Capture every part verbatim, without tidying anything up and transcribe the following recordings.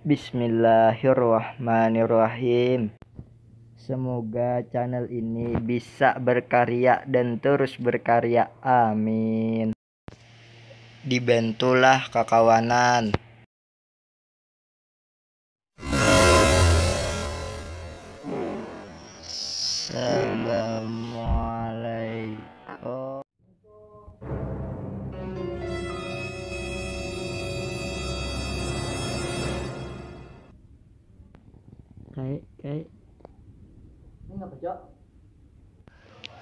Bismillahirrahmanirrahim. Semoga channel ini bisa berkarya dan terus berkarya. Amin. Dibantulah kakawanan. Assalamualaikum. Kayak, kayak. Ini ngapa, Cok?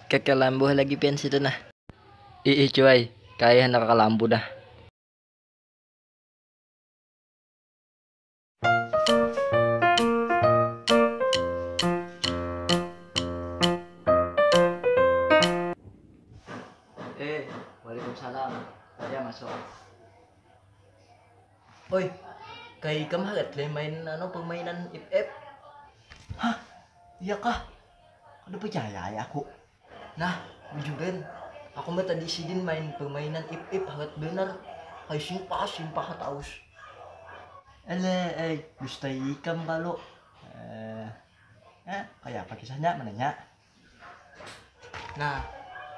Keke lambuh lagi pian situ nah. Ih, ih, cuy, kayak hendak kalambuh dah. Eh, waalaikumsalam. Saya masuk. Oi, kayak ikam halat leh main anu permainan ip ip. Hah? Iya kah? Kada percaya ya aku. Nah, bujuran, aku mah tadi sidin main permainan ip ip halat benar. Kayak simpah, simpah taus. Ele, eh, dusta ikam kalau. Eh, eh, kayak apa kisahnya, mananya? Nah,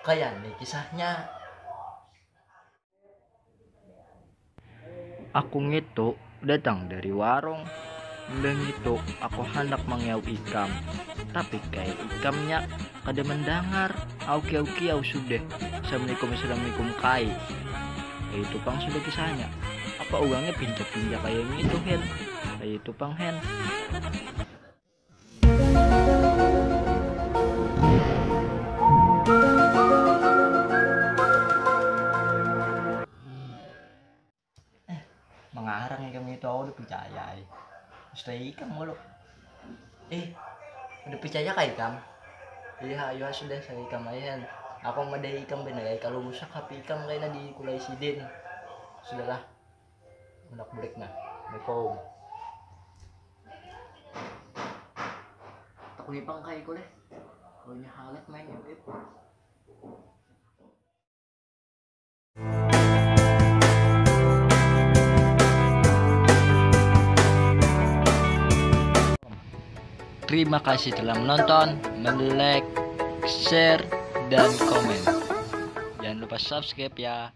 kayak nih kisahnya. Aku ngitu datang dari warung. Imbah ngitu aku handak mangiau ikam, tapi kayak ikamnya kada mendangar. Au kiau kiau sudah. Assalamualaikum, assalamualaikum kai. Kayak itu pang sudah kisahnya. Apa uangnya pinjak-pinjak kayak ngitu, Hen? Kayak itu pang, Hen. Eh, mengarang ya kami itu, aku udah percaya. Eh. Mesti ikam mulu. Eh, udah percaya kah ikam? Iya, ayo sudah saya ikam aja. Aku madai ikam bener ya, kalau rusak H P ikam kayaknya di kulai sidin. Sudahlah. Anak bulik nah. Assalamualaikum. Takuni pang kai kulih. Kalunya halat main ip ip. Terima kasih telah menonton, men-like, share, dan komen. Jangan lupa subscribe ya.